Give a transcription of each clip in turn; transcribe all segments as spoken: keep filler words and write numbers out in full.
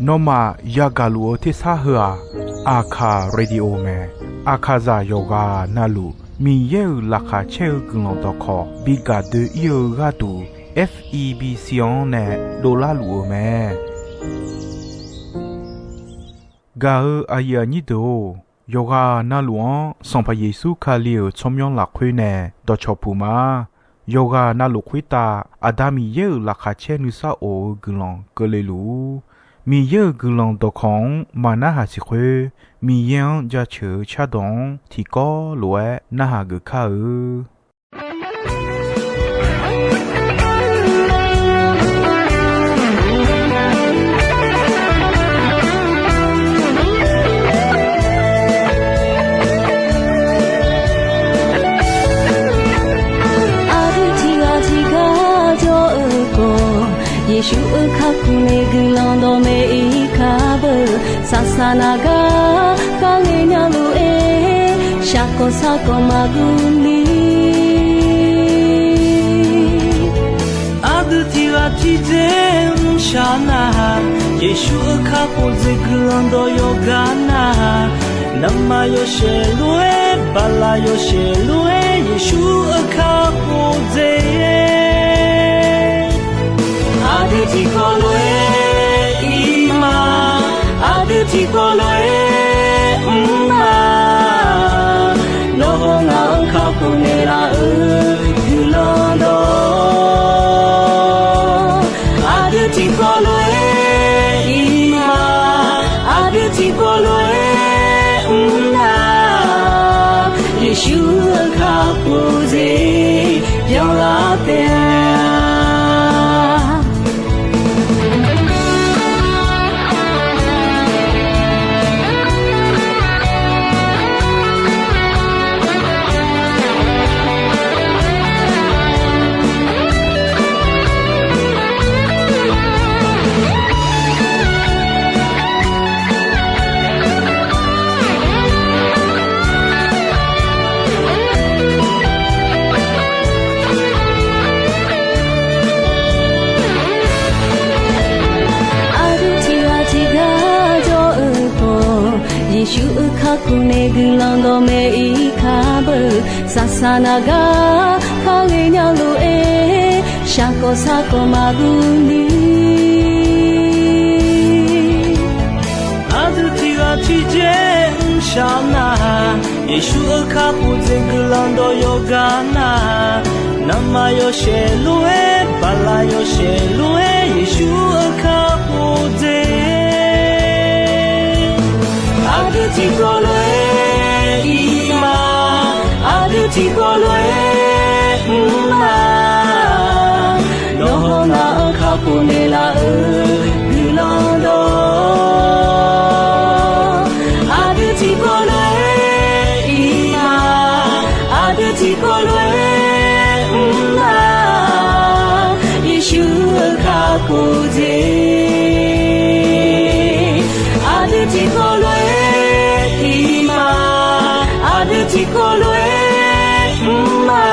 Nawmaf yagaq luf-eu tersar heu-aq, Aqkaq Radio mae. Aqkaqzaq yawqghaq navluf Miqyaer-euq laqkhaq caer-eu guiqlanq dawqkawq bi gaq doe-ir-eu gharduq, F E B C-anr nae dovlar luf-eu mae. Gaq-eu aqyuif aqnyir deuq-or, yawqghaq navluf-anr Sanqpaq Yeqsur Kali-euq tsawrmyanr lafkhoer nae dawqcawq puq ma. Yawqghaq navluf khoertav Aqda Miqyaer-euq laqkhaq caer nuisar of-eu guiqlanq keuvle luf-ur. Miqyaer-euq guiqlanq dawqkawq-anr maq narhaq siq khoer, Miqyaer-anr jaceuq-eu cardawq-anr tiqkawv lof-aer narhaq geuf kar-eu. Aqdui tiqghaq tiqgar jawr-eu khawf, Yeqsur-euq kakhof nae guiqlanq dawqmaeq-ir kar beu. Saqsaq naq gar kharghae nya lof-aer, shaqkawq sarkawq maqguv ni. Aqdui tiqghaq tiqdzer mrshaq nar-aq, Yeqsur-euq kakhof dzaeq guiqlanq dawq yawqgar nar-aq, navmaqyawshaef lof-aer, baqlaqyawshaef lof-aer, Yeqsur-euq kakhof dzaeq. Aqdui tiqkawv lof-aer ir ma, aqdui tiqkawv lof-aer mr ma. Nawr hawr ngaq-anr kakhof naeqlaf-euq guiqlanq dawq. Aqdui tiqkawv lof-aer ir ma, aqdui tiqkawv lof-aer mr na. Yeqsur-euq kakhof dzaeq byanlar taef-a. Aqdui tiqghaq tiqgar jawr-eu khawf, Yeqsur-euq kakhof nae guiqlanq dawqmaeq-ir kar beu. Saqsaq naq gar kharghae nya lof-aer, shaqkawq sarkawq maqguv ni. Aqdui tiqghaq tiqdzer mrshaq nar-aq, Yeqsur-euq kakhof dzaeq guiqlanq dawq yawqgar nar-aq, navmaqyawshaef lof-aer, baqlaqyawshaef lof-aer, Yeqsur-euq kakhof dzaeq. Aqdui tiqkawv lof-aer ir ma, aqdui tiqkawv lof-aer mr ma. Nawr hawr ngaq-anr kakhof naeqlaf-euq guiqlanq dawq. Aqdui tiqkawv lof-aer ir ma, aqdui tiqkawv lof-aer mr ma. Yeqsur-euq kakhof dzaeq. Aqdui tiqkawv lof-aer ir ma, aqdui tiqkawv lof-aer mr ma.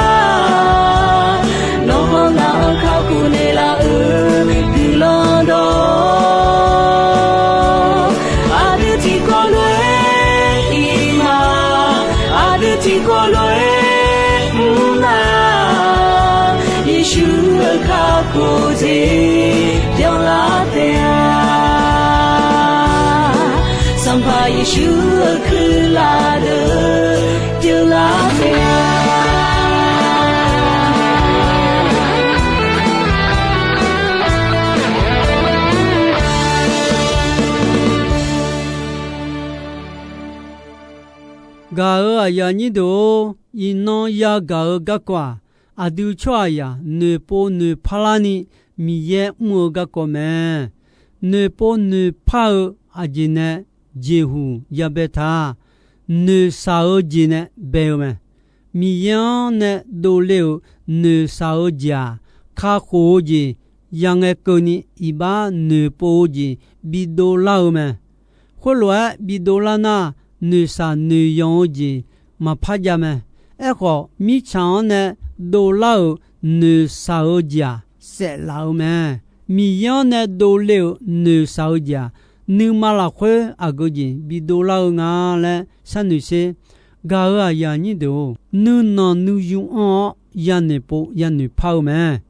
Nawr hawr ngaq-anr kakhof naeqlaf-euq guiqlanq dawq. Aqdui tiqkawv lof-aer ir ma, aqdui tiqkawv lof-aer mr ma. Yeqsur-euq kakhof dzaeq byanlar taef-a. Sanqpaq Yeqsur-euq kuirlaf deuq byanlar taef-a. Gaq-euq aqyuif aqnyir deuq-or, iqnan yagaq-eu garkawv-aq, aqdui tsawrhaqzaq noeqpov noeqpar larni Miqyaer mr-eu garkawv mae. Noeqpov noeqpar-eu aqjeq nae jeqhuq yabae ta. Noeqshaq-eu jeq nae bae-eu mae. Miqyaer-anr nae dovle-euq noeqshaq-eu jeq-aq, kakhof-eu jeq, yangae keuvni iqbax noeqpov-eu jeq bidov lar-eu mae. Khoerlof-aer bidov lar nar, noeqshaq noeqyanq-eu jeq maqpar jav mae. Aerkhawf, mirtsaq-anr nae dovlar-euq noeqshaq-eu jeq-aq, saeflaf-eu mae. Miqyaer-anr nae dovle-euq noeqshaq-eu jeq-aq, nuima lafkhoer aqgeu jeq bidov lar-eu nga laer sharnoeq sher. Gaq-euq aqyuif aqnyir deuq-or, nuinanq nuiyu anr-awr yanoeq pov yanoeq par-eu mae.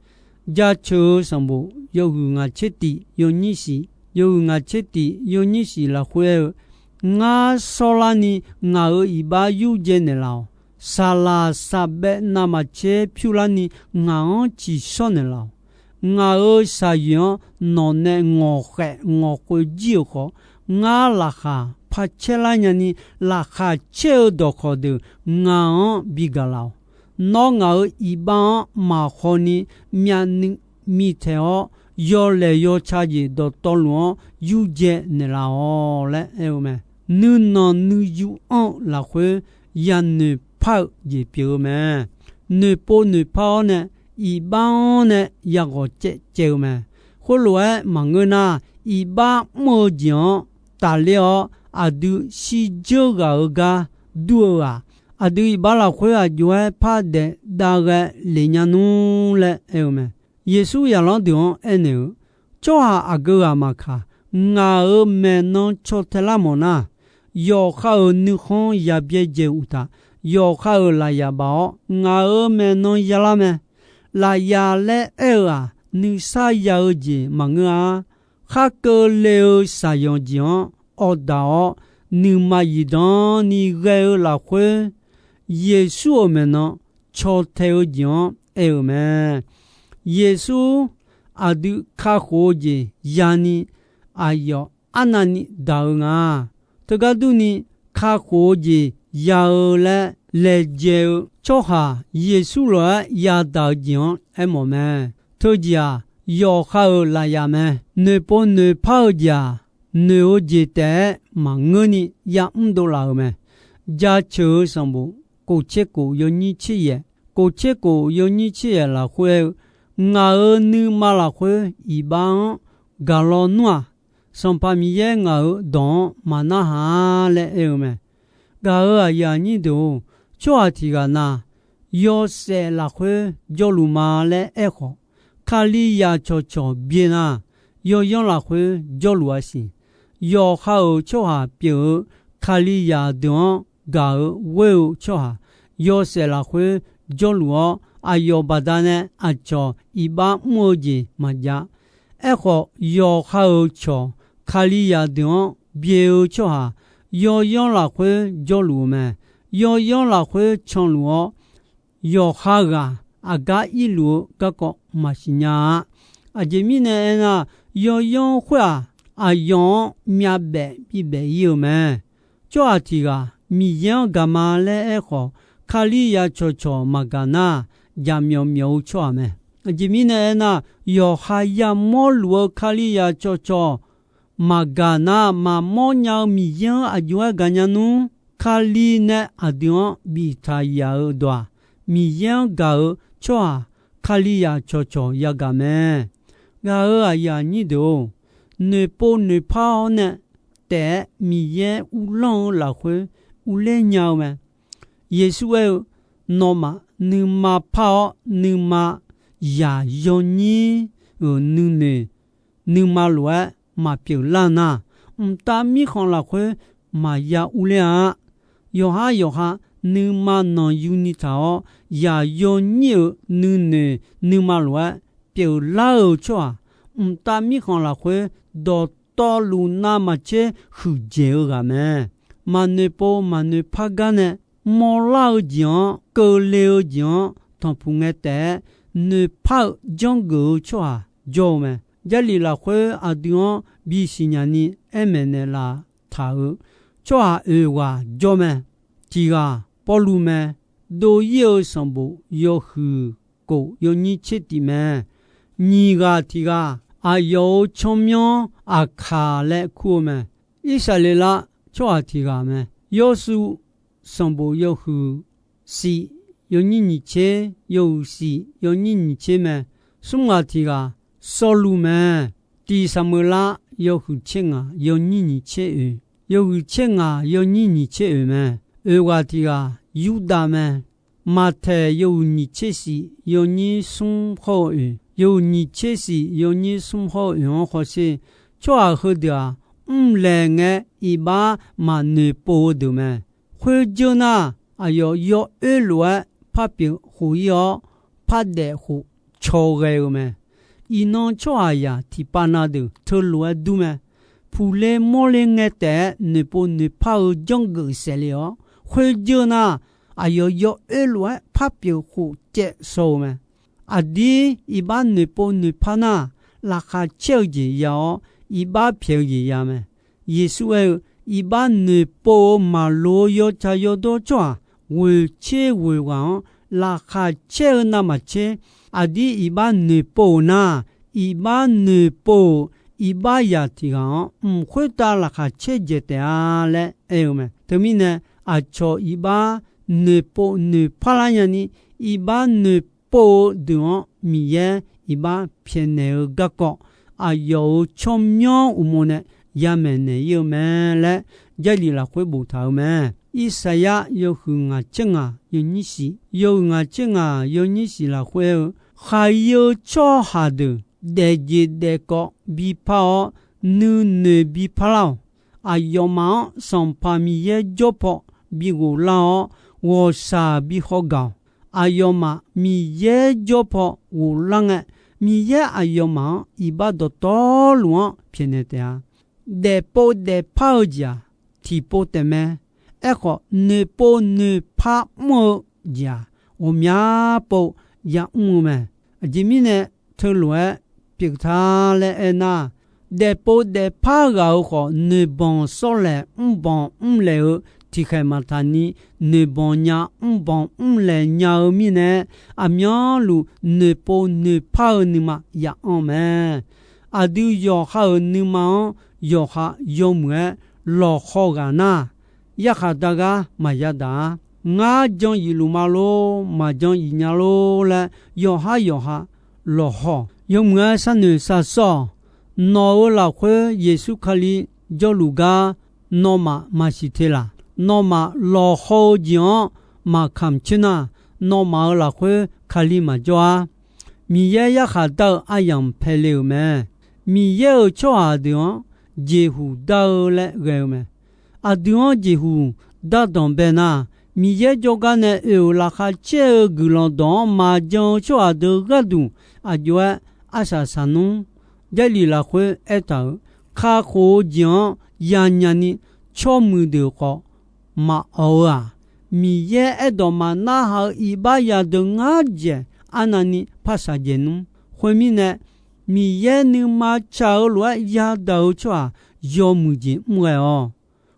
Jaceuq-eu sanqbof yawhuiq ngaq tser tif yawnyir shif, yawhuiq ngaq tser tif yawnyir shif lafkhoer aer-eu, Ngar shawrlarni ngaq-euq iqbax yurdzae naeqlaf-awq. Saqlaq saqbaev navmaqtser pyurlarni ngaq-anr ciqshawr naeqlaf-awq. Ngaq-euq shaqyoeq-anr nawq nae ngawqkhaef ngawqkhoeq jir-euq khawf, ngar laqkhaq par caer lar nyani, laqkhaq caer-eu dawqkawq deuq ngaq-anr bigaq laf-awq. Nawr ngaq-euq iqbax-anr maqhaw ni myavnuiv mitaeq-awr, yawlaeq yawca jeq dawqtawvluf-anr yurdzae naeqlaf-awq laer aer-eu mae. Nuinanq nuiyu anr-eu lafkhoer yanoeq par-eu jeq pyeuf-eu mae. Noeqpov noeqpar-awr nae iqbax-anr nae yaghawq caev caev-eu mae. Khoerlof-aer maqngeur nar, iqbax mr-eu jeq-anr tafler-awr aqdui shirdzeur ghaq-eu gar dur-eu-aq, aqdui iqbax lafkhoer aq jov-aer par daef dav ghae lef nya nmr laer aer-eu mae. Yeqsur zaqlanr deuq-anr aernaeq-eu, Tsawrhaq aqgeu ghaq maqkaq, ngaq-euq maeqnan caw tae lar mawf nar, yawqha-euq nuikhanr ya byaerdzae-eu uqtaf, yawqha-euq lafyaf baf-awr ngaq-euq maeqnan yalar mae. Lafyaf laer aer-eu-aq, nuisar ya-eu jeq maqngeur-a. Khar keuvle-eu shaqyanq jeq-anr awqdaq-awr, nuima zifdan ni ghae-eu lafkhoer, Yeqsur-euq maeqnan caw tae-eu jeq-anr aer-euq mae. Yeqsur aqdui kakhof-eu jeq yani aqyawf arnavni daq-eu nga. Teugar durni, kakhof-eu jeq ya-eu laer laejae-eu tsawrhaq Yeqsur lof-aer yadaq-eu jeq-anr aermawf mae. Teujeq-aq, yawqha-euq lafyaf mae. Noeqpov noeqpar-eu jeq-aq, noeq-eu jeq taef-aer maqngeurni yamr dovlaf-euq mae. Jaceuq-eu sanqbof kof tser kof yawnyir tser yaef, kof tser kof yawnyir tser yaef lafkhoer aer-eu, Ngaq-euq nuima lafkhoer iqbax-anr gaq lawnmr-aq, Sanqpaq Miqyaer ngaq-euq dawq-anr maqnarhaq-a laer aer-eu mae. Gaq-euq aqyuif aqnyir deuq-or, tsawrhaq tiq ghaq na, yawshaef lafkhoer jawrluf ma laer aerkhawf, Kalizaq cawqcawq byae nar, yawyanr lafkhoer jawrluf-a siq. Yawqha-euq tsawrhaq pyeuf-eu Kalizaq deuq-anr gaq-eu ghoer-eu tsawrhaq, yawshaef lafkhoer jawrluf-awr, aqyawf baqdanae aqcawq iqbax mr-eu jeq maqjav. Aerkhawf, yawqha-euq cawq Kalizaq deuq-anr byae-eu tsawrhaq, yawyanr lafkhoer jawrluf-eu mae. Yawyanr lafkhoer canluf-awr, yawqha ghaq aqgar irluf-eu garkawv maqsiq nya-a. Aqjeq mirnae aernar, yawyanr khoer-aq, aqyawf-anr myavbaef bibaef ir-eu mae. Tsawrhaq tiq ghaq Miqyaer-anr gaq ma laer aerkhawf, Kalizaq cawqcawq maqgaq nar, jaqmyawf myawf-eu tsawrhaq mae. Aqjeq mirnae aernar, yawqha yamawr luf-eu Kalizaq cawqcawq maqgaq nar, maqmawr nya-eu Miqyaer-anr aq jov-aer gaqnya nmr. Kali nae aqdui-anr biftaq yaf-eu dawq-aq, Miqyaer-anr gaq-eu tsawrhaq Kalizaq cawqcawq yagaq mae. Gaq-euq aqyuif aqnyir deuq-or, noeqpov noeqpar-awr nae taef-aer Miqyaer uvlanr-eu lafkhoer uvler nya-eu mae. Yeqsur aer-eu, Nawmaf nuima par-awr, nuima zaq yawnyir-euq nuinoeq nuima lof-aer maqpyeuf lar nar, mqtav mirkhanq lafkhoer maqya urler-a. Yawqhar yawqha nuima nanqyuni taq-awr, zaq yawnyir-euq nuinoeq nuima lof-aer pyeuflar-eu tsawrhaq, mqtav mirkhanq lafkhoer dawqtawvluf navmaqtser huiqdzaeq-eu ghaq mae. Maqnoeqpov maqnoeqpar gar nae mawrlar-eu jeq-anr, keuvle-eu jeq-anr tanqpuq ngae taef-aer noeqpar-eu janrgeuf-eu tsawrhaq jawr-eu mae. Jarlif lafkhoer aqdui-anr bisiq nyani aer maeqnaeq laf taq-euq tsawrhaq oeq ghaq jawr mae. Tiq ghaq Pawrluv mae. Dov-ir-eu sanqbof yawhuiq kof yawnyir tser tif mae. Nyiq ghaq tiq ghaq aqyawf-euq tsawrmyanr Aqkaq laer kur-eu mae. Irsaqleqlav tsawrhaq tiq ghaq mae. Yawrshuv sanqbof yawhuiq shif yawnyir nyiq tser, yawhuiq shif yawnyir nyiq tser mae. Smr ghaq tiq ghaq Sawrluv mae. Tiq Saqmeuqlar yawhuiq tser ngaq yawnyir nyiq tser oeq, yawhuiq tser ngaq yawnyir nyiq tser oeq mae. Oeq ghaq tiq ghaq Yurdav mae. Maqtaeq yawhuiq nyiq tser shif yawnyir smr khawr-eu oeq, yawhuiq nyiq tser shif yawnyir smr hawr-eu oeq-anr hawsher. Tsawrhaq heudeuq-aq, mrlaeq ngae iqbax maqnoeqpov-eu deuq mae. Khoerjeur nar, aqyawf yawoer lof-aer par pyeuf khof-ir-awr, par daef khof caw ghae-eu mae. Iqnan tsawrhaqzaq tiqpav na deuq teulof-aer dur mae. Puqle mawrle ngae taef-aer noeqpov noeqpar-eu janrgeuf saef le-awr, khoerjeur nar, aqyawf yawoer lof-aer par pyeuf khof caev shaw-eu mae. Aqdir iqbax noeqpov noeqpar nar, laqkhaq caer-eu jeq ya-awr, iqbax pyaeq-eu jeq ya mae. Yeqsur aer-eu, iqbax noeqpov-eu maqloq-eu yawtsaq yawdawr tsawrhaq ghoeq tser ghoeq ghaq-anr laqkhaq caer-eu navmaqtser, aqdir iqbax noeqpov-euq nar, iqbax noeqpov-euq iqbax zaq tiq ghaq-anr mq khoertav laqkhaq caer dzaeq taef-a laer aer-eu mae. Teumirnae, aqcawq iqbax noeqpov noeqpar lar nyani, iqbax noeqpov-eu deuq-anr Miqyaer iqbax pyaeqnaeq-eu garkawv, aqyawf-euq tsawrmyanr uqmov nae yamaeq naeq-ir-eu mae laer, Jarlif lafkhoer boftaq-eu mae. Irsaqyar yawhuiq ngaq tser ngaq yawnyir shif, yawhuiq ngaq tser ngaq yawnyir shif lafkhoer aer-eu, khaqi-eu tsawrhaq deuq daefjeq daefkawv bipar-awr, nuinoeq bipar lar-awq. Aqyawfmaf-anr Sanqpaq Miqyaer jawr paw bighof lar-awr, ghawqshaq bi hawgaq-awq. Aqyawfmaf Miqyaer jawr paw ghoflar ngae, Miqyaer aqyawfmaf-anr iqbax dawqtawvluf-anr pyaeqnaeq taef-a. Daefpov daefpar-eu jeq-aq, tiqpov taef mae. Aerkhawf, noeqpov noeqpar mr-eu jeq-aq, ghawqmya pov yamr-eu mae. Aqjeq mirnae, teulof-aer pyeuf ta laer aernar, daefpov daefpar ghaq-euq khawf, noeqbanq sawrlaeq mrbanq mrlaeq-eu tiqkhaeq maqtaq ni, noeqbanq nya mrbanq mrlaeq nya-eu mirnae, aqmyanluf noeqpov noeqpar-eu nuima ya'anr mae. Aqdui yawqha-euq nuima-anr yawqha yawmuiq-aer lawqhaw ghaq nar, yarkhaq dar gar maqya daq-a. Ngar jan iq luf ma lor, maqjan iq nya lor laer yawqhar yawqha lawqhaw-awq. Yawmuiq-aer sharnoeq shar sawr-awq. Nawq-euq lafkhoer Yeqsur Kali jawrluf gar nawmaf maqsiq te laq. Nawmaf lawqhaw-eu jeq-anr maqkamq coer nar, nawmaf-euq lafkhoer Kali maqjawr-ar. Miqyaer yarkhaq dar-eu aryamq paele-euq mae. Miqyaer-euq tsawrhaq deuq-anr jeqhuq dar-eu laer ghae-eu mae. Aqdui-anr jeqhuq dardanq bae nar, Miqyaer jawrgar nae oe-euq laqkhaq caer-eu guiqlanq dawq-anr maqjan-eu tsawrhaq deuq gharduq, aqjox-aer arsaq saq nmr. Jarlif lafkhoer aertaq-euq, kakhof-eu jeq-anr yanya ni tsawrmuiq deuq khawf maqawq-eu-aq, Miqyaer aerdawq maqnarhaq-eu iqbax yadeuq ngar dzaeq arnavni par shaqdzaeq nmr. Khoermirnae, Miqyaer nuima tsaq-eu lof-aer yadaq-eu tsawrhaq yawmuiq jeq mr ghae-awq.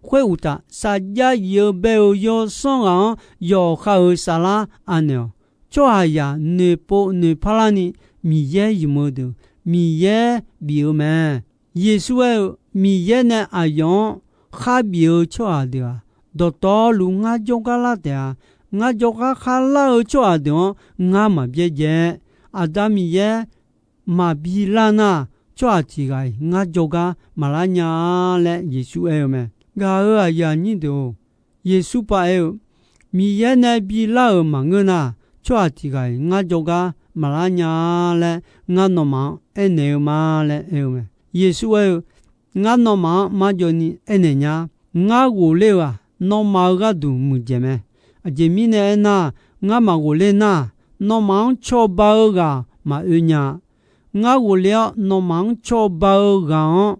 Khoeruqtaf, safjav yif-eu bae-euq yawsanr ghaq-anr yawqha-euq saflar anaeq-awq. Tsawrhaqzaq noeqpov noeqpar larni Miqyaer ymq-eu deuq Miqyaer bif-eu mae. Yeqsur aer-eu, Miqyaer nae aqyawf-anr kharbif-eu tsawrhaq deuq-aq, dawqtawvluf ngar jawrgar lar taef-a. Ngar jawrgar khar lar-eu tsawrhaq deuq-anr ngar maq byaerdzae. Aqda Miqyaer maqbi lar nar, tsawrhaq tiq ghaq-iq ngar jawrgar maqlar nya-a laer Yeqsur aer-eu mae. Gaq-euq aqyuif aqnyir deuq-or, Yeqsur paq aer-eu, Miqyaer nae bi lar-euq maqngeur nar, tsawrhaq tiq ghaq-iq ngar jawrgar maqlar nya-a laer ngar nawmaf-anr aernaeq-eu ma laer aer-eu mae. Yeqsur aer-eu, Ngar nawmaf-anr marjawv ni aernaeq nya. Ngar ghofler-euq-aq, nawmaf-euq gharduq muiqdzaeq mae. Aqjeq mirnae aernar, ngar maqghof ler nar, nawmaf-anr cawba-eu ghaq maqoe nya-a. Ngar ghofler-awr nawmaf-anr cawba-eu ghaq-anr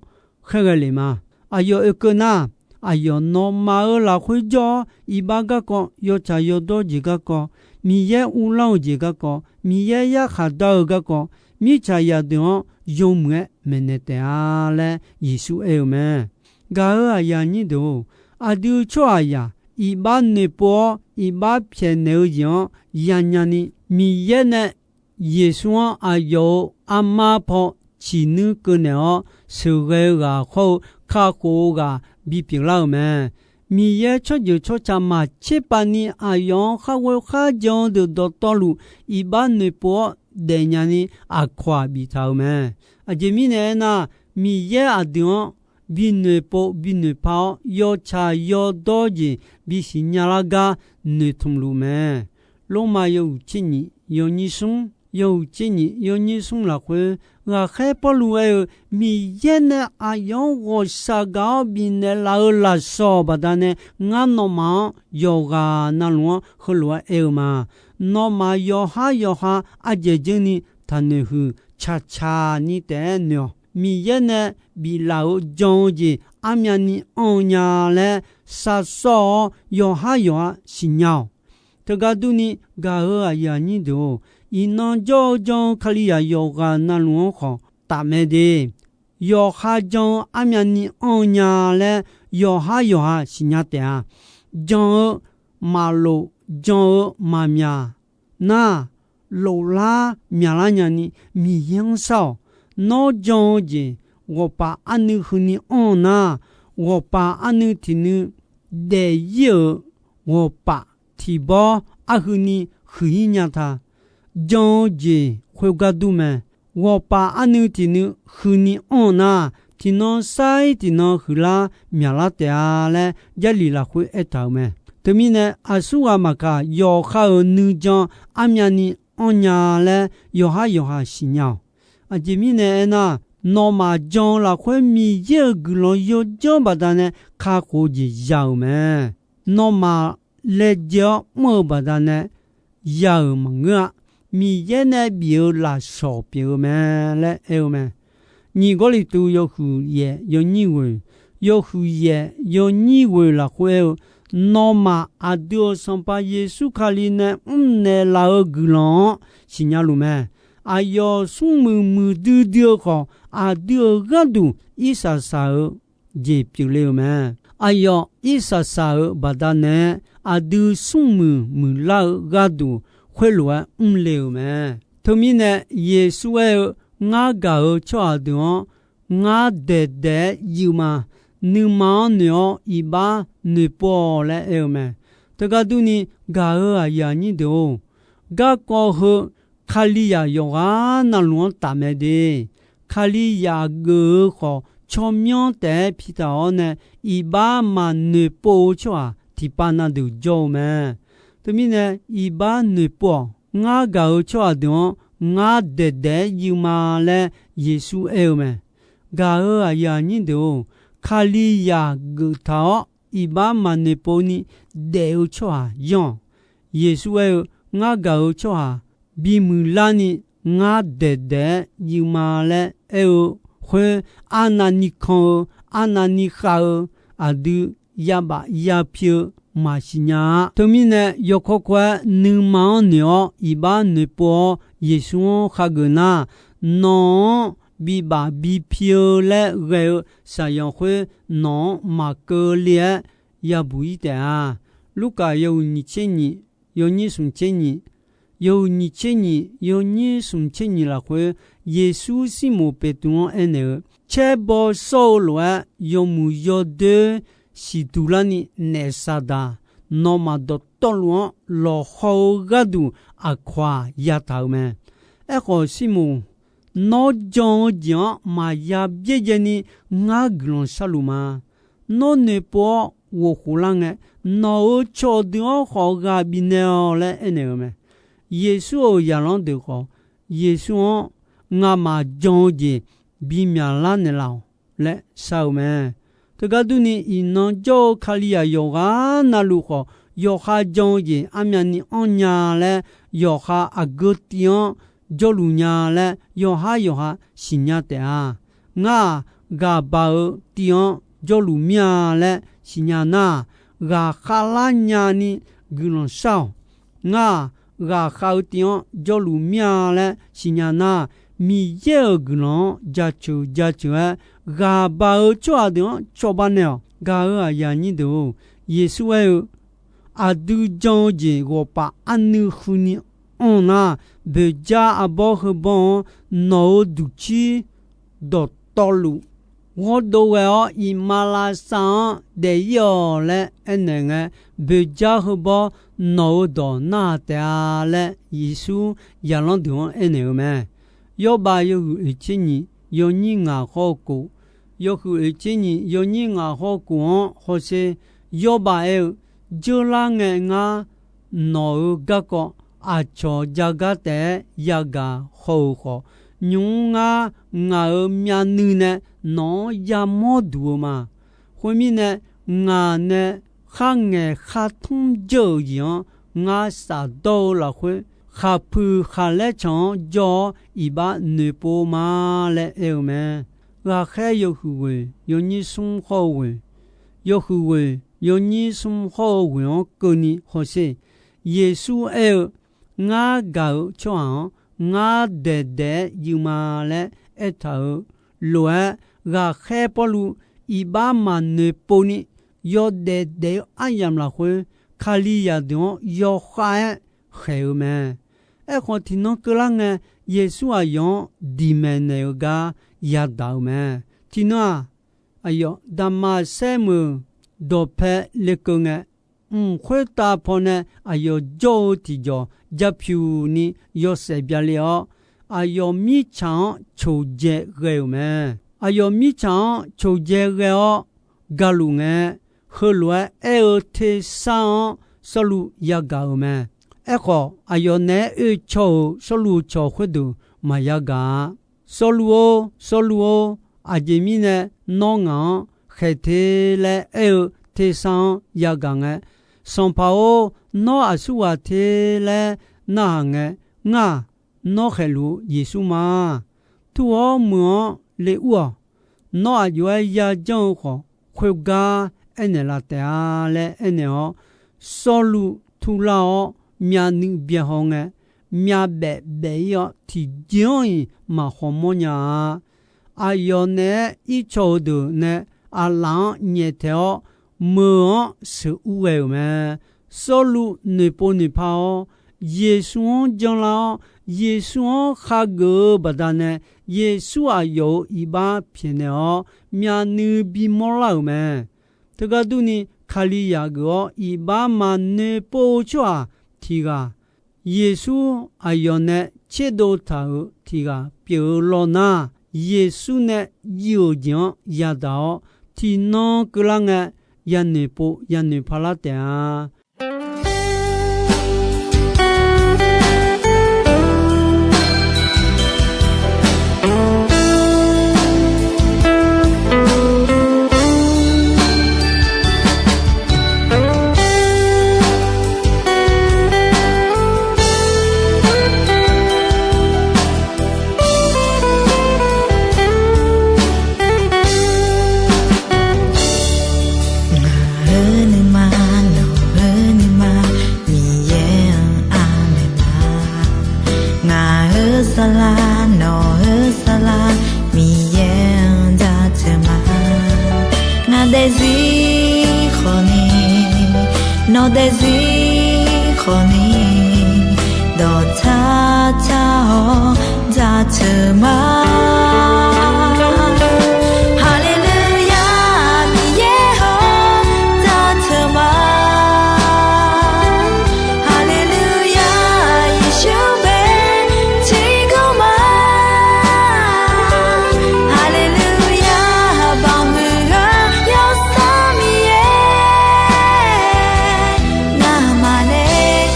khaerghae lef ma. Aqyawf oekeuv nar, aqyawf nawmaf-euq lafkhoer jawr-awr, iqbax garkawv, yawtsaq yawdawr jeq garkawv, Miqyaer uvlanr-eu jeq garkawv, Miqyaer yarkhaq dar-eu garkawv, mirtsaq zaqdeuq-anr yawmuiq-aer maeqnaeq taef-a laer Yeqsur aer-eu mae. Gaq-euq aqyuif aqnyir deuq-or, aqdui tsawrhaqzaq iqbax noeqpov-awr iqbax pyaeqnaeq-eu jeq-anr yanya ni, Miqyaer nae Yeqsur-anr aqyawf-euq armar paw ciqnuir keuv naeq-awr, sheuqghae-eu ghaq hawr-eu kakhof-eu ghaq bipyeuf lar-euq mae. Miqyaer tsawrjeuq tsawrca maqtser pav ni aqyawf-anr khar ghoe khar jan-eu deuq dawqtawvluf iqbax noeqpov-awr daefnya ni aqkawq-aq biftaq-euq mae. Aqjeq mirnae aernar, Miqyaer aqdui-anr binoeqpov binoeqpar-awr, yawtsaq yawdawr jeq bisiq nya lar gar noeqtmq luf mae. Lormav yawhuiq tser nyiq yawnyir smr, yawhuiq tser nyiq yawnyir smr lafkhoer, ghaqkhaer Pawrluv aer-eu, Miqyaer nae aqyawf-anr ghawqshaq gaq-awr bifnaeq laf-eu lafsawq baqdanae, ngar nawmaf-anr yawqghaq navluf-anr heulof-aer aer-eu ma. Nawmaf yawqhar yawqha ardzaeq dzeur ni taqnoeq huiq, caqcaq ni taef-aer noeq-awq. Miqyaer nae biflaf-euq jan-eu jeq armyavni anr-eu nya laer, shaqshawr-awr yawqhar yawqha siqnya-awq. Teugar durni, gaq-eu aqyuif aqnyir deuq-or, iqnan jawr-eu jan-eu Kalizaq yawqghaq navluf-anr khawf tafmae de. Yawqha jan-eu armyavni anr-eu nya laer yawqhar yawqha siqnya taef-a. Jan-eu maqlof, jan-eu maqmyaq nar, loflar myaqlar nyani Miqyaer-anr shar-awq. Nawr jan-eu jeq ghawqpaf arnuiv huini anr-eu nar, ghawqpaf arnuiv tiq nuiv daef-ir-euq ghawqpaf tiq bawr arhuini huiq-ir nya ta. Jan-eu jeq khoergar dur mae. Ghawqpaf arnuiv tiq nuiv huini anr-eu nar, tiqnan sar-ir tiqnan huiqlar myaqlar taef-a laer Jarlif lafkhoer aertaq-euq mae. Teumirnae, aqsurghaq maqkaq, yawqha-euq nuijan armyavni anr nya laer yawqhar yawqha siqnya-awq. Aqjeq mirnae aernar, nawmaf jan-eu lafkhoer Miqyaer-euq guiqlanq yawdzanr baqdanae kakhof-eu jeq ya-euq mae. Nawmaf laejae-awr mr-eu baqdanae ya-euq maqngeur-a. Miqyaer nae bif-eu lafsawq pyeuf-eu mae laer aer-eu mae. Nyiq Gawrliqtu yawhuiq yaef yawnyir ghoeq, yawhuiq yaef yawnyir ghoeq lafkhoer aer-eu, nawmaf aqdui-euq Sanqpaq Yeqsur Kali nae mrnaeq laf-eu guiqlanq-anr siqnya luf mae. Aqyawf smrmuiq muiqdui dui-eu khawf, aqdui-euq gharduq irsaq saq-eu jeq pyeufle-euq mae. Aqyawf irsaq saq-euq baqdanae, aqdui smrmuiq muiqlar-eu gharduq khoerlof-aer mrle-euq mae. Teumirnae, Yeqsur aer-eu, Ngar gaq-eu tsawrhaq deuq-anr ngar daeqdaeq-aer yuif ma. Nuima-anr noeq-awr iqbax noeqpov-awq laer aer-eu mae. Teugar durni, gaq-eu aqyuif aqnyir deuq-or, garkawv heu Kalizaq yawqghaq navluf-anr tafmae de. Kalizaq geuf-eu khawf, tsawrmyanr taef-aer pitaq-awr nae, iqbax maqnoeqpov-eu tsawrhaq tiqpav na deuq jawr-eu mae. Teumirnae, iqbax noeqpov-awq. Ngar gaq-eu tsawrhaq deuq-anr ngar daeqdaeq-aer yuif ma laer Yeqsur aer-eu mae. Gaq-eu aqyuif aqnyir deuq-or, Kalizaq geuftaq-awr iqbax maqnoeqpov ni daef-eu tsawrhaq yanr-awq. Yeqsur aer-eu, Ngar gaq-eu tsawrhaq bimuiq larni ngar daeqdaeq-aer yuif ma laer aer-eu khoer, arnavni kan-eu, arnavni khav-eu, aqdui yabaf yapi-eu maqsiq nya-a. Teumirnae, yawkawr kawr-aer nuima-anr noeq-awr iqbax noeqpov-awr Yeqsur-anr khageuf nar, nawq-anr bibaf bipi-eu laer ghae-eu shaqyanq khoer nawq-anr maqkeuv le-aer yabuq-ir taef-a. Lurkaf yawhuiq nyiq tser nyiq, yawnyir smq tser nyiq, yawhuiq nyiq tser nyiq, yawnyir smq tser nyiq lafkhoer, Yeqsur Sirmoq Beqtuv-anr aernaeq-eu, Caer baw shawr-eu lof-aer yawmuiq yawdoer siqduq larni naef saqdaq, nawmaf dawqtawvluf-anr lawqhaw-eu gharduq aqkawq-aq yataq-euq mae. Aerkhawf, Sirmoq, nawr jan-eu jeq-anr maqya byaerdzaeni ngar guiqlanq sharluf ma. Nawr noeqpov-awr ghofkhof lar ngae, nawq-euq cawqdeuq-anr khawf ghaq bifnaeq-awq laer aernaeq-eu mae. Yeqsur-euq zaqlanr deuq khawf, Yeqsur-anr ngamaf jan-eu jeq bimyaq lar naeqlaf-awq laer shar-eu mae. Teugar durni, iqnan jawr-eu Kalizaq yawqghaq navluf khawf, yawqha jan-eu jeq armyavni anrnya laer, yawqha aqgeu tiv-anr jawrluf nya laer, yawqhar yawqha siqnya taef-a. Ngar-aq, ghaqbaq-eu tiv-anr jawrluf mir-a laer siqnya nar, ghaqkhav lar nyani guiqlanq shar-awq. Ngar-aq, ghaqkhav-eu tiv-anr jawrluf mir-a laer siqnya nar, Miqyaer-euq guiqlanq-anr jaceuq jaceuq-aer, ghaqbaq-eu tsawrhaq deuq-anr cawba naeq-awq. Gaq-eu aqyuif aqnyir deuq-or, Yeqsur aer-eu, Aqdui jan-eu jeq ghawqpaf arnuiv huini anr nar, boeqjar arbawr heubawr-anr nawq-euq duqcir dawqtawvluf ghawrdov ghae-awr, iqmalavshav-anr daef-ir-awq laer aernaeq ngae, boeqjar heubawr nawq-euq dawq narhaq taef-a laer, Yeqsur zaqlanr deuq-anr aernaeq-eu mae. Yawrbav yawhuiq oeq tser nyiq, yawnyir ngaq hawr-eu kof, yawhuiq oeq tser nyiq, yawnyir ngaq hawr-eu kof-anr hawsher. Yawrbav aer-eu, Dzeurlar ngae ngar nawq-euq garkawv aqcawq jagar taef-aer yagaq haw-euq khawf, nymq-mr ngar ngaq-euq myavnuiv nae nawq-anr yamawr duq-eu ma. Khoermirnae, ngaq nae kharngaeq khartmr jeur-euq jeq-anr ngar shafdawr-eu lafkhoer, khaqpuiq khaqlaer canq-anr jawr-awr iqbax noeqpov ma laer aer-eu mae. Ghaqkhaer yawhuiq ghoeq yawnyir smr hawr-eu ghoeq, yawhuiq ghoeq yawnyir smr hawr-eu ghoeq-anr keuvni hawsher. Yeqsur aer-eu, Ngar gaq-euq tsawrhaq-anr ngar daeq daeq-aer yuif ma laer aertaq-euq lof-aer, ghaqkhaer Pawrluv iqbax maqnoeq povni, yawdaef daef-eu aryamq lafkhoer, Kalizaq deuq-anr yawkhav-aer khaeq-eu mae. Aerkhawf, tiqnan keuvlar ngae, Yeqsur aqyawf-anr diq maeq naeq-eu gar yadaq-euq mae. Tiqnan-aq, aqyawf Daqmaqsaer meuq dawqpae lekeuv ngae, mq khoertav pawnae aqyawf jawr-eu tiqjawq ja pyuq ni yawshaef bya le-awr, aqyawf mirtsaq-anr coqdzae ghae-euq mae. Aqyawf mirtsaq-anr coqdzae ghae-awr galuf ngae, heulof-aer aer-eu tersar-anr Sawrluv yagaq-euq mae. Aerkhawf, aqyawf naeq-aer oe caw-euq Sawrluv cawq khoerdeuq maqya gaq-a. Sawrluv-or, Sawrluv-or, aqjeq mirnae nawr ngaq-anr khaeq te laer aer-eu tersar-anr yagaq ngae, Sanqpaq-or, nawr aqsurghaq te laer narhaq ngae, ngar-aq, nawr khaeqluf-eu Yeqsur ma. Tur-awr meuq-anr le ur-awq. Nawr aq jov-aer yajanr-eu khawf, khoergar aernaeq laf taef-a laer aernaeq-awr, Sawrluv turlar-awr myavnuiv byaehaw ngae, myavbaef baef-ir-awr tiqjeq-anr-iq maqkhawq mawrnya-a. Aqyawf naeq-aer ircaw-eu deuq nae aqlaf-anr nyaeftaeq-awr, meuq-anr sheuqur ghae-euq mae. Sawrluv noeqpov noeqpar-awr, Yeqsur-anr janlar-awr, Yeqsur-anr khageuf-eu baqdanae, Yeqsur aqyawf-euq iqbax pyaeqnaeq-awr, myavnuiv bimawr lar-euq mae. Teugar durni, Kalizaq geuf-awr iqbax maqnoeq pov-eu tsawrhaq tiq ghaq, Yeqsur aqyawf nae tserdov taq-euq tiq ghaq pyeuf-eu lawr nar, Yeqsur nae jiv-euq jeq-anr yadaq-awr, tiqnan keuvlar ngae, yanoeq pov yanoeq parlar taef-a. Ngaq-euq nuima, nawq-euq nuima, Miqyaer-anr aqmeq ma. Ngaq-euq saflar, nawq-euq saflar, Miqyaer-anr jaceuq ma. Ngaq daefzir khawfni, nawq daefzir khawfni, dawqtsar tsar-awr jaceuq ma. Haleluya, Miqyaer-or, jaceuq ma. Haleluya, Yeqsur bae tiqkawv ma. Haleluya, baoq muiq-eu Yawsanr Miqyaer, ngamaf nae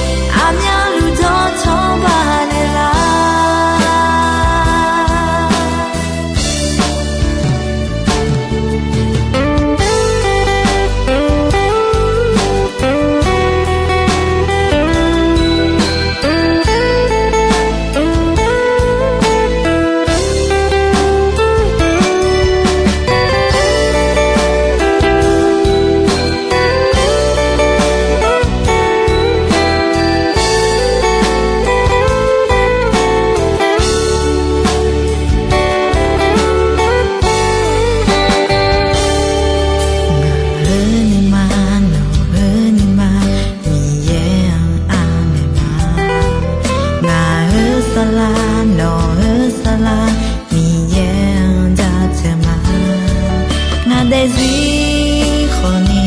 aqmyanluf dawqtawvluf baqdanae lar. Ngaq-euq nuima, nawq-euq nuima, Miqyaer-anr aqmeq ma. Ngaq-euq saflar, nawq-euq saflar, Miqyaer-anr jaceuq ma. Ngaq daefzir khawfni,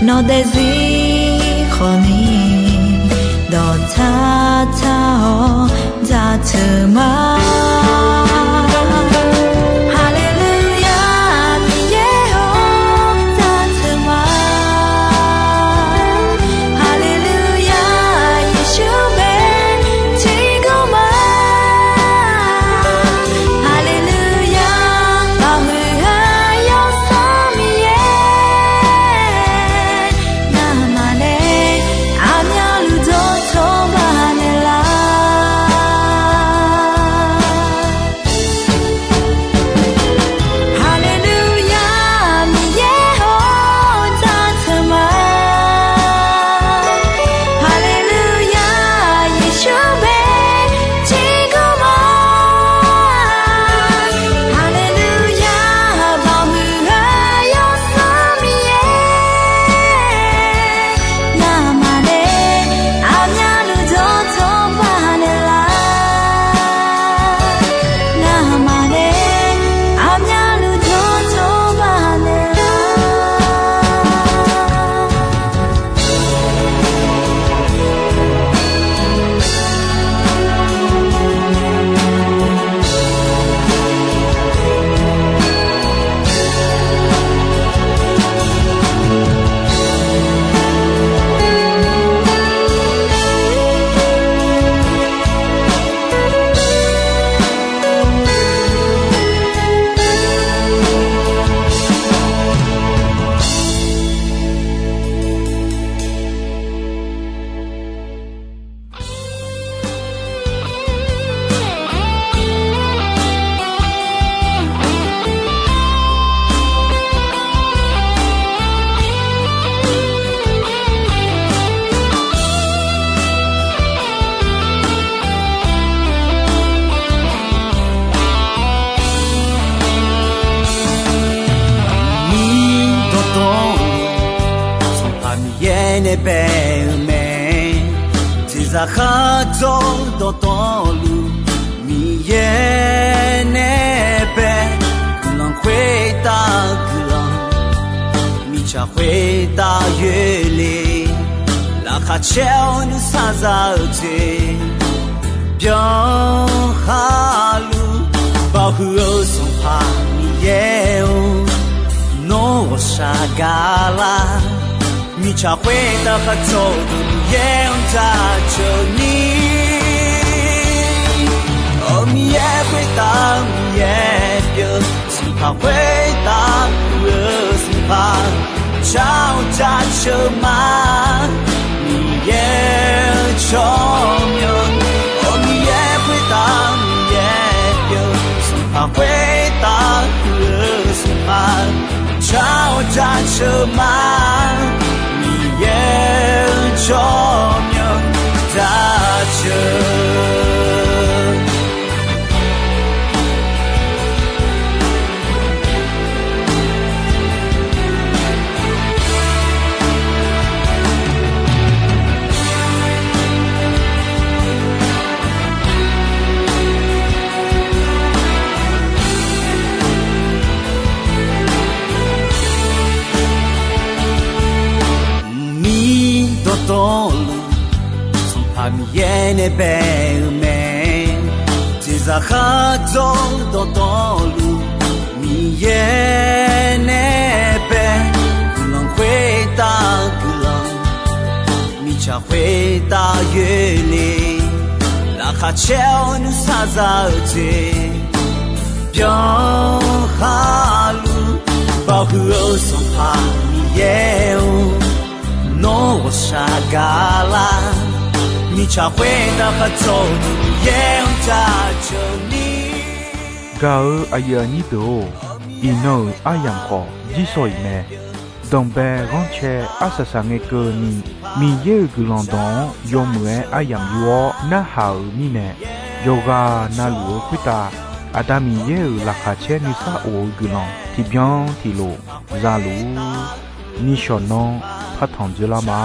nawq daefzir khawfni, dawqtsar tsar-awr jaceuq ma. Haleluya, Miqyaer-or, jaceuq ma. Haleluya, Yeqsur Miqyaer nae bae-eu mae. Jeqzaq khardzawr dawqtawvluf, Miqyaer nae bae. Guiqlanq khoertav guiqlanq, mirtsaq khoertav yoerle. Laqkhaq caer-awr nuisar za-eu jeq, byan khaluf. Baoq huiq-eu Sanqpaq Miqyaer-or, nawr ghawqshaq gaqlar. Mirtsaq khoertav khardzawr-eu Miqyaer-anr jaceuq ni. Awq, Miqyaer khoertav Miqyaer pyeuf-eu, Sanqpaq khoertav puq-eu Sanqpaq, jar-awr jaceuq ma. Miqyaer-eu tsawrmyanr, awq, Miqyaer khoertav Miqyaer pyeuf-eu, Sanqpaq khoertav puq-eu Sanqpaq, jar-awr jaceuq ma. Miqyaer-eu tsawrmyanr jaceuq. Mqmir dawqtawvluf, Sanqpaq Miqyaer nae bae-eu mae. Jeqzaq khardzawr dawqtawvluf, Miqyaer nae bae. Guiqlanq khoertav guiqlanq, mirtsaq khoertav yoerle. Laqkhaq caer-awr nuisar za-eu jeq, byan khaluf. Baoq huiq-eu Sanqpaq Miqyaer-or, nawr ghawqshaq gaqlar. Mirtsaq khoertav khardzawr-eu Miqyaer-anr jaceuq ni. Gaq-eu aqyuif aqnyir deuq-or, iqnan-euq aryamq khawf jirsawq iq mae. Danqbae ghanrcae arsaq saq ngae keuvni, Miqyaer-euq guiqlanq dawq-anr yawmuiq-aer aryamq yur-awr narhaq-euq mirnae, yawqghaq navluf-eu khoertav Aqda Miqyaer-euq laqkhaq caer nuisar of-eu guiqlanq tiqbyan tiqlof za luf-ur. Nishawq nanr partanq dzoerlar ma.